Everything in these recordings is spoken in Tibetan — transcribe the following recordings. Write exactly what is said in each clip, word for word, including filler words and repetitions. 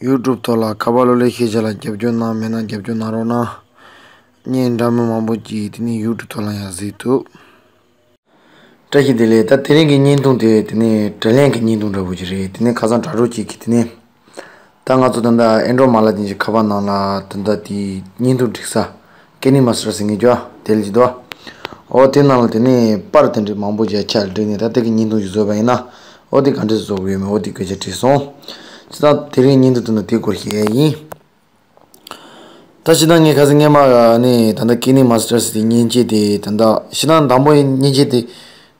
ཡུ་ཊུབ་ཐོག་ལ་ཁ་པར་གློག་ཀླད་ཤེས་བྱ་ལ་རྒྱབ་སྐྱོར་གནང་མེད་ན་རྒྱབ་སྐྱོར་གནང་རོགས་གནང་། བརྙན་འདྲ་མིན་མང་པོ་ཅིག་དེ་ནས་ཡུ་ཊུབ་ཐོག་ལ་ཡང་གཟིགས་ཐུབ། བཀྲ་ཤིས་བདེ་ལེགས། ད་དེ་རིང་གི་བརྙན་ཐུང་དེ་དེ་ནས་དྲ་ལན་གྱི་བརྙན་ཐུང་འདྲ་པོ་ཅིག་རེད། དེ་ནས་ཁ་སང་དྲ་གྲོགས་ཅིག་གིས་དེ་ནས། ད་ང་ཚོ་ད་ལྟ་ཨེན་ཌོ་མ་ལ་དེ་ཅིག་ཁ་པར་ནང་ལ་ད་ལྟ་དེ་བརྙན་ཐུང་སྒྲིག་ས་ཀེ་ནི་མ་སི་ཊར་ཟེར་མཁན་ཅིག་དེ་ལ་ཅིག་འདུག། འོ་དེ་ནང་ལ་དེ་ནས་པར་དེ་འདྲ་མང་པོ་ཅིག་ཆ་ལ་བསྒྲིགས་ནས་ད་དེ་གི་བརྙན་ཐུང་ཅིག་བཟོས་པ་ཡིན་ན། འོ་དེ་ག་འདྲས་བཟོ་དགོས་ཡོད་མེད་འོ་དེ་སྐད་ཆ་དྲིས་སོང་། བྱས་ཙང་དེ་རིང་བརྙན་ཐུང་དེ་ནང་དེ་སྐོར་བཤད་ཡ་ཡིན། ད་སྤྱིར་བཏང་ངས་ཁ་སང་སྔས་མ་ནས་ད་ལྟ་ཀེ་ནི་མ་སི་ཊར་ཟེར་དེ་མཉེན་ཆས་དེ་ད་ལྟ་སྤྱིར་བཏང་དང་པོ་མཉེན་ཆས་དེ་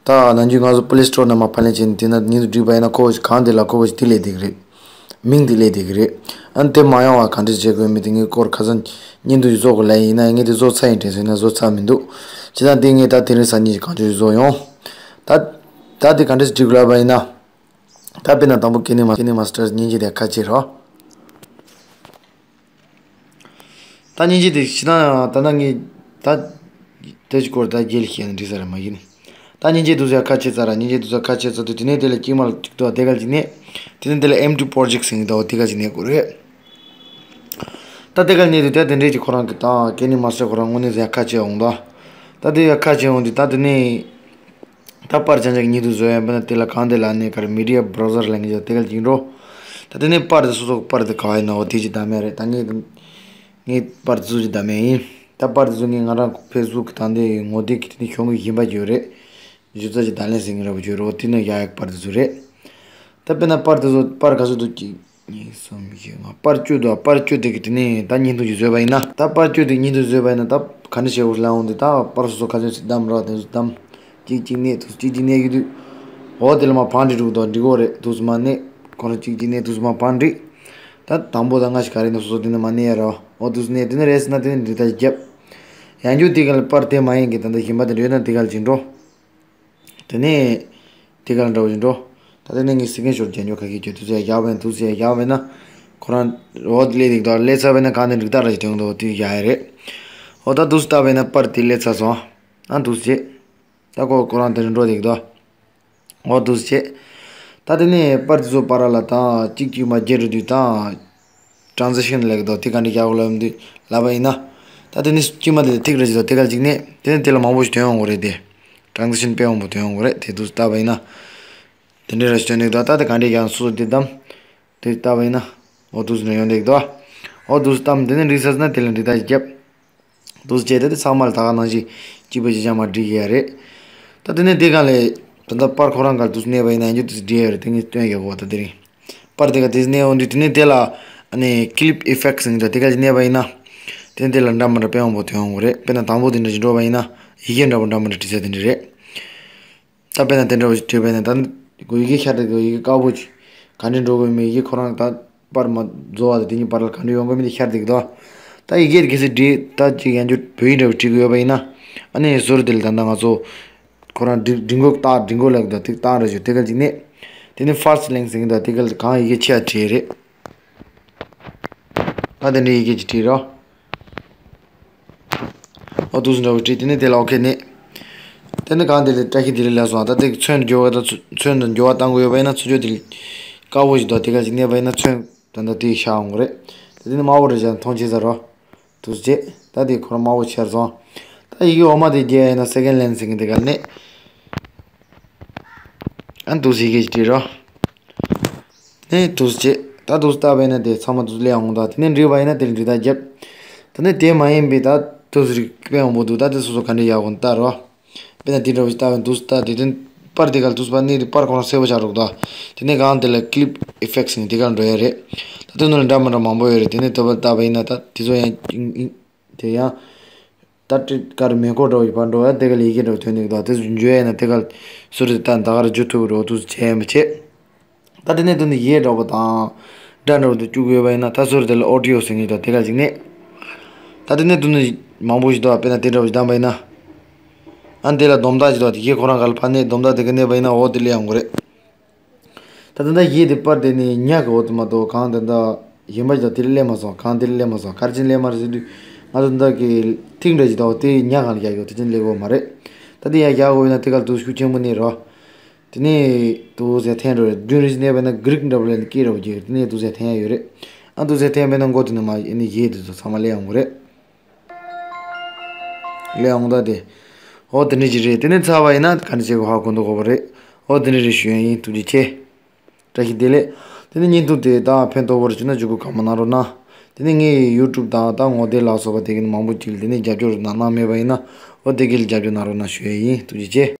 ད་ནམ་རྒྱུན་ང་ཚོ་པི་ལེ་སི་ཊོར་ནང་མར་ཕབ་ལེན་བྱས་ནས་དེ་ན་བརྙན་ཐུང་བསྒྲིགས་པ་ཡིན་ན་ཁོ་གང་དེ་ལ་ཁོ་བ་ཞིག་དེ་སླེབས་བསྡད་ཀྱི་རེད། མིང་དེ་སླེབས་བསྡད་ཀྱི་རེད། ཨ་ནི་དེ་མ་ཡོང་བ་ག་འདྲས་བྱེད་དགོས་མིན་དེ་ངས་སྐོར་ཁ་སང་བརྙན་ཐུང་ཞིག་བཟོ་དགོས་ལབ་ཡིན་ན་ངས་དེ་བཟོ་ཚར་ཡིན་དྲན་སོང་ན་བཟོ་ཚར་མི་འདུག། བྱས་ཙང་དེ་ངས་ད་དེ་རིང་སང་ཉིན་ཞིག་གང་བྱུང་ཞིག་བཟོ་ཡོང་། ད་ད་དེ་ག་འདྲས་བསྒྲིགས་ལབ་པ་ཡིན་ན། ད་དཔེར་ན་དང་པོ་ཀེ་ནི་མ་ཀེ་ནི་མ་སི་ཊར་མཉེན་ཆས་དེ་ཁ་ཕྱེ་རོགས། ད་མཉེན་ཆས་དེ་ཕྱི་ནང་ད་ནང་ངས་ད་དེ་ཅིག་སྐོར་ད་རྒྱལ་ཤེས་ན་འགྲིག་ས་རེད་མ་གཞི་ནས། ད་མཉེན་ཆས་དུས་ཚོད་ཁ་ཕྱེ་ཚར་ར་མཉེན་ཆས་དུས་ཚོད་ཁ་ཕྱེ་ཚར་དུས་དེ་ནས་དེ་ལ་དཀྱིལ་མ་ལ་ཅིག་འདུག་དེ་ག་ཅིག་ནས། དེ་ནས་དེ་ལ་ཨེམ་ཊི་པོར་ཇེག་ཟེར་གྱི་འདུག་དེ་ག་ཅིག་ནས་དགོས་རེད། ད་དེ་ག་ནས་དུས་ད་དེ་འདྲས་ཀྱི་ཁོ་རང་གི་ད་ཀེ་ནི་མ་སི་ཊར་ཁོ་རང་དངོས་གནས་ཟེར་ཁ་ཕྱེ་འོང་ད། ད་དེ་ཡ་ཁ་ཕྱེ་འོང་དུས་ད་དེ་ནས། ད་པར་ཅང་ཅང་གི་ཉིད་དུ་བཟོ་ཡ་ཡིན་པ་ན་དེ་ལ་གང་དེ་ལ་ནི་གར་མི་ཌི་ཡ་བྷ་རའུ་ཟར་ལ་ངེས་ཅག་དེ་ག་ཅིག་འགྲོ། ད་དེ་ནས་པར་དེ་སོ་སོ་གི་པར་དེ་ག་བ་ཡིན་ན་འོ་དེ་ཅིག་བདམས་ཡ་རེད། ད་ངས་ངས་པར་དེ་ཚོ་ཅིག་བདམས་ཡ་ཡིན། ད་པར་དེ་ཚོ་ངས་ང་རང་ཕེ་སི་བུག་གི་ད་འདི་ངོ་དེབ་ཀྱི་དེ་ནས་གཞུང་གི་བཞིན་པ་ཅིག་ཡོད་རེད། བརྗོད་རྩ་ཅིག་བརྡ་ལན་ཟེར་མཁན་འདྲ་པོ་ཅིག་ཡོད་རེད། འོ་དེ་ནས་ཡ་ཡག་པར་དེ་ཚོ་རེད། ད་དཔེར་ན་པར་དེ་ཚོ་པར་ག་ཚོད་འདུག་གཅིག་གཉིས་གསུམ་བཞི་ལྔ་པར་བཅུ་འདུག། པར་བཅུ་དེ་གི་དེ་ནས་ད་བརྙན་ཐུང་ཅིག་བཟོས་པ་ཡིན་ན། ད་པར་བཅུ་དེ་བརྙན་ཐུང་བཟོས་པ་ཡིན་ན་ད་ག་འདྲ་བྱེད་དགོས་ལབ་འོང་དུས་ད་པར་སོ་སོ་ག་ཚོད་ཅིག་བདམས་ར་དེ་ཚོ་བདམས། གཅིག་གཅིག་གནས་དུས་གཅིག་གཅིག་གནས་ཡོད་དུས། འོ་དེ་ལ་མར་བང་སྒྲིག་འགྲོ་གི་འདུག། འགྲིག་གི་རེད། དུས་སུ་མར་གནས་ཁོ་རང་གཅིག་གཅིག་གནས་དུས་སུ་མར་བང་སྒྲིག། ད་དང་པོ་ད་སྔ་ཕྱི་ག་རེ་ཡིན་ན་སོ་སོ་དེ་ནས་མར་གནས་ཡ་ར་བ། འོ་དུས་སུ་གནས་དེ་ནས་རེད་ཟེར་ན་དེ་ནས་འདྲི་རྟ་ཞིག་བརྒྱབ། ཡང་བསྐྱར་དེ་ག་ལ་པར་དེ་མ་ཡིན་གི་ད་ལྟ་གཞན་པ་དེ་འདྲ་ཡོད་ན་དེ་ག་ལ་ཅིག་འགྲོ། དེ་ནས། དེ་ག་ལ་འདྲ་བོ་ཞིག་འགྲོ། ད་དེ་ནས་ངས་སི་ཀིན་ཤོཊ་རྒྱག་ཉོ་ག་གི་ཁྱོད་དུས་ཚོད་བཞག་པ་ཡིན་དུས་ཚོད་བཞག་པ་ཡིན་ན། ཁོ་རང་འོ་དེ་སླེབས་འདུག་ད་སླེབས་ཚར་བ་ཡིན་ན་གང་དེ་འགྲིག་རྟགས་ར་ཞིག་ཐོན་འདུག་དེ་བཞག་ཡ་རེད། འོ་ད་དུས་ཚོད་བལྟས་པ་ཡིན་ན་པར་དེ་སླེབས་ཚར་སོང་། ཨ་དུས་ཚོད། ད་ཁོ་ཁོ་རང་དེ་རིང་འགྲོ་འདུག་ད། འོ་དུས་ཚོད། ད་དེ་ནས་པར་དེ་ཚོ་བར་ལ་ད་གཅིག་གཅིག་མ་བརྗེ་འགྲོ་དུས་ད། ཊེ་རན་སི་ཤན་ལབ་ཀྱི་འདུག། དེ་ག་འདྲ་རྒྱག་དགོས་ལབ་འདི་ལབ་པ་ཡིན་ན། ད་དེ་ནི་དཀྱིལ་མ་དེ་ཐིག་རེ་ཞིག་དང་དེ་ག་ཅིག་ནས་དེ་ནི་དེ་ལ་མང་པོ་ཞིག་ཐོན་ཡོང་གི་རེད་དེ། ཊེ་རན་སི་ཤན་དཔེ་མང་པོ་ཐོན་ཡོང་གི་རེད་དེ་དུས་ལྟ་བ་ཡིན་ན། དེ་འདྲ་ར་ཞིག་ཐོན་འདུག། ད་ད་དེ་ག་འདྲ་རྒྱག་སོ་སོ་དེ་བདམས། དེ་ལྟ་བ་ཡིན་ན། འོ་དུས་ནས་ཡོང་འདུག་དོ། འོ་དུས་བདམས་དེ་ནི་འགྲིག་ས་ན་དེ་ལ་འགྲིག་ད་ཞིག་རྒྱབ། དུས་བྱས་ཏེ་དེ་ཚང་མ་ལ་ད་ག་ནང་བཞིན་གཅིག་པ་གཅིག་རྐྱང་མ་སྒྲིག་གི་ཡ་རེད། ད་དེ་ནས་དེ་ག་ལས་ད་ལྟ་པར་ཁོ་རང་ག་ལ་དུས་གནས་པ་ཡིན་ན་ཡང་རྒྱུ་དུས་སྒྲིག་ཡ་རེད། དེ་ངས་སྟོན་ཡ་གོ་བ་ད་དེ་རིང་པར་དེ་ག་དེ་གནས་འོང་དུས་དེ་ནས་དེ་ལ་ཨ་ནི་ཀི་ལིབ་ཨི་ཕེག་ཟེར་གྱི་འདུག། དེ་ག་ཅིག་གནས་པ་ཡིན་ན། དེ་ནས་དེ་ལ་འདྲ་མི་འདྲ་དཔེ་མང་པོ་ཐོན་འོང་གི་རེད། དཔེར་ན་དང་པོ་དེ་འདྲ་ཞིག་འགྲོ་བ་ཡིན་ན་ཡི་གེ་འདྲ་པོ་འདྲ་མི་འདྲ་བྲིས་ས་དེ་འདྲ་རེད། ད་དཔེར་ན་དེ་འདྲ་བོ་ཞིག་བྲིས་པ་ཡིན་ན་ད་ཡི་གེ་ཤར་དེ་གི་ཡི་གེ་དཀར་པོ་ཅིག་ག་འདྲ་འགྲོ་དགོས་མེད་ཡི་གེ་ཁོ་རང་ད། པར་མ་རྫོགས་པ་དང་དེ་གཉིས་བར་ལ་ག་འདྲ་ཡོང་དགོས་མིན་དེ་ཤར་བསྡད་ཀྱི་འདུག། ད་ཡི་གེ་དེ་གལ་སྲིད་བྲིས་ད་ཅིག་ཡང་བསྐྱར་བོད་ཡིག་འདྲ་བོ་བྲིས་དགོས་པ་ཡིན་ན། ཨ་ནི་ཟུར་དེ་ལ་ད་ལྟ་ང་ཚོ་ཁོ་རང་འབྲི་འབྲི་འགོད་རྟགས་འབྲི་འགོད་ལབ་ཀྱི་འདུག། དེ་རྟགས་འདྲ་ཞིག་དེ་ག་ཅིག་ནས། དེ་ནི་ཕར་སི་ཊི་ལེང་ཟེར་གྱི་འདུག། དེ་ག་ལ་གང་ཡི་གེ་ཆེ་བ་བྲིས་རེད། ད་དེ་འདྲའི་ཡི་གེ་ཅིག་བྲིས་རོགས། ཨོ་དུས་འདྲ་བོ་བྲིས་དེ་ནས་དེ་ལ་ཨོ་ཁེ་ནས། དེ་ནས་གང་དེ་ལས་བཀྲ་ཤིས་བདེ་ལེགས་ལབ་སོང་། ད་དེ་ཚོན་འགྱུར་བ་ད་ཚོ་ཚོན་དུ་འགྱུར་བ་གཏང་དགོས་ཡོད་པ་ཡིན་ན་ཚོན་ཆུ་དེ་དཀར་པོ་ཞིག་དང་དེ་ག་ཅིག་གནས་པ་ཡིན་ན་ཚོན་ད་ལྟ་དེ་ཤར་འོང་གི་རེད། ད་དེ་ནི་དམར་པོ་རེད་བཞག་མཐོང་ཆེ་ས་རོ། དུས་ཚོད་ད་དེ་ཁོ་རང་དམར་པོ་ཆགས་སོང་། ད་ཡི་གེ་འོག་མ་དེ་རྒྱས་ཡིན་ན་སེ་ཀེན་ཌི་ལེན་ཟེར་མཁན་དེ་ག་ནས། ཨ་འདུག་སེ་གི་བྲིས་རོ། ནས་འདུག་སེ་བྱེད། ད་འདུག་སེ་བལྟས་པ་ཡིན་ན་དེ་ཚང་མ་འདུག་སེ་སླེབས་འོང་། ད་དེ་ནས་འགྲིག་པ་ཡིན་ན་དེ་ལ་འགྲིག་ད་རྒྱབ། ད་ནས་དེ་མ་ཡིན་པའི་ད་འདུག་སེ་རིགས་དཔེ་མང་པོ་འདུག། ད་དེ་སོ་སོ་ག་འདྲ་ཡག་གོ་ལྟ་རོ། དཔེར་ན་དེ་འདྲ་བོ་ཞིག་བལྟས་པ་ཡིན་འདུག་སེ་ད་དེ་དོན་པར་དེ་ག་ལ་འདུག་སེ་པར་ནི་དེ་པར་ཁོ་རང་གསལ་པོ་ཆགས་འགྲོ་གི་འདུག། དེ་ནས་གང་དེ་ལ་ཀི་ལིབ་ཨི་ཕེག་ཟེར་ནས་དེ་ག་ལ་འགྲོ་ཡ་རེད། ད་དེ་ནང་ལ་འདྲ་མི་འདྲ་མང་པོ་ཡོད་རེད། དེ་ནས་དོན་པར་བལྟས་པ་ཡིན་ན་ད་དེ་ཚོ་ཡང་དེ་ཡང་། ད་ཏྲི་ཀར་མེ་འཁོར་འདྲ་བོ་ཡིན་པ་འགྲོ་བ་དེ་ག་ལ་ཡི་གེ་འདྲ་བོ་ཐོན་ནས་འདུག། དེ་ཚོ་འཇུ་ཡས་ན་དེ་ག་ལ་སུ་རེད་ད་ད་ག་ར་འཇུ་ཐུབ་རོགས་དུས་བྱས་མི་བྱེད། ད་དེ་ནས་དུ་ནི་ཡས་འདྲ་བོ་དང་། སྒྲ་འདྲ་བོ་དུ་བཅུག་དགོས་པ་ཡིན་ན་ད་སུ་རེད་དེ་ལ་ཨོ་ཌི་ཡོ་ཟེར་ངེས་དང་དེ་ག་ཅིག་ནས། ད་དེ་ནས་དུ་ནི་མང་པོ་ཞིག་འདུག་དཔེར་ན་དེ་འདྲ་བོ་ཞིག་བདམས་པ་ཡིན་ན། ཨ་དེ་ལ་སྡོམ་རྟགས་ཞིག་འདུག་དེ་གས་ཁོ་རང་ག་ལ་ཕར་ནས་སྡོམ་རྟགས་དེ་ག་གནས་པ་ཡིན་ན་འོ་དེ་སླེབས་ཡོང་གི་རེད། ད་ལྟ་ད་གཞས་དེ་པར་དེ་ནི་ཉག་གི་འོག་ཏུ་མ་གཏོགས་གང་ད་ལྟ་གཞན་པ་ཞིག་དང་དེ་ལ་སླེབས་མ་སོང་། གང་དེ་ལ་སླེབས་མ་སོང་། ག་རེ་བྱས་ནས་སླེབས་མ་རེད་ཟེར་དུས་ང་ཚོ་ད་གི་ཐིག་འདྲ་ཞིག་དང་དེ་ཉག་གང་ལ་རྒྱག་ཡོད་དེ་ཚོ་སླེབས་ཡོད་མ་རེད། ད་དེ་ཡང་རྒྱག་དགོས་ཡོད་ན་དེ་ག་ལ་དུ་ཤུགས་ཆེན་པོ་གནས་རོགས། དེ་ནས་དུ་ཟེར་འཐེན་འགྲོ་རེད། བདུན་རེ་ཞིག་གནས་པ་ཡིན་ན་གི་རིག་འདྲ་པོ་ལ་ནི་སྐད་འདྲ་པོ་རྒྱག་གི་རེད། དེ་ནས་དུ་ཟེར་འཐེན་ཡ་ཡོད་རེད། ཨ་འདུག་ཟེར་ཐེངས་པས་ན་མགོ་དེ་ནས་མ་ཨེ་ནི་གཞས་དེ་ཚོ་ཚང་མ་ལེན་ཡོང་གི་རེད། ལེན་ཡོང་ད་དེ། ཨོ་དེ་འདྲ་ཅིག་རེད། དེ་ནས་ཚར་བ་ཡིན་ན་ག་འདྲ་བྱེད་དགོས་ཧ་གོ་འདུག་གོ་བ་རེད། ཨོ་དེ་འདྲ་རེད་ཞུ་ཡ་ཡིན། ཐུགས་རྗེ་ཆེ། བཀྲ་ཤིས་བདེ་ལེགས། དེ་ནས་བརྙན་ཐུང་དེ་ད་ཕན་ཐོགས་པོ་རེད་བྱུང་ན་བརྒྱུད་སྐུར་གང་མང་གནང་རོགས་གནང་། དེ་ནས་ངའི་ཡུ་ཊུབ་དང་ད་ངོ་དེབ་ལ་སོགས་པ་དེ་གི་ནི་མང་པོ་ཅིག་ལ་དེ་ནས་རྒྱབ་སྐྱོར་གནང་གནང་མེད་པ་ཡིན་ན། ཨོ་དེ་གི་ལ་རྒྱབ་སྐྱོར་གནང་རོགས་གནང་ཞུ་ཡ་ཡིན། ཐུགས་རྗེ་ཆེ།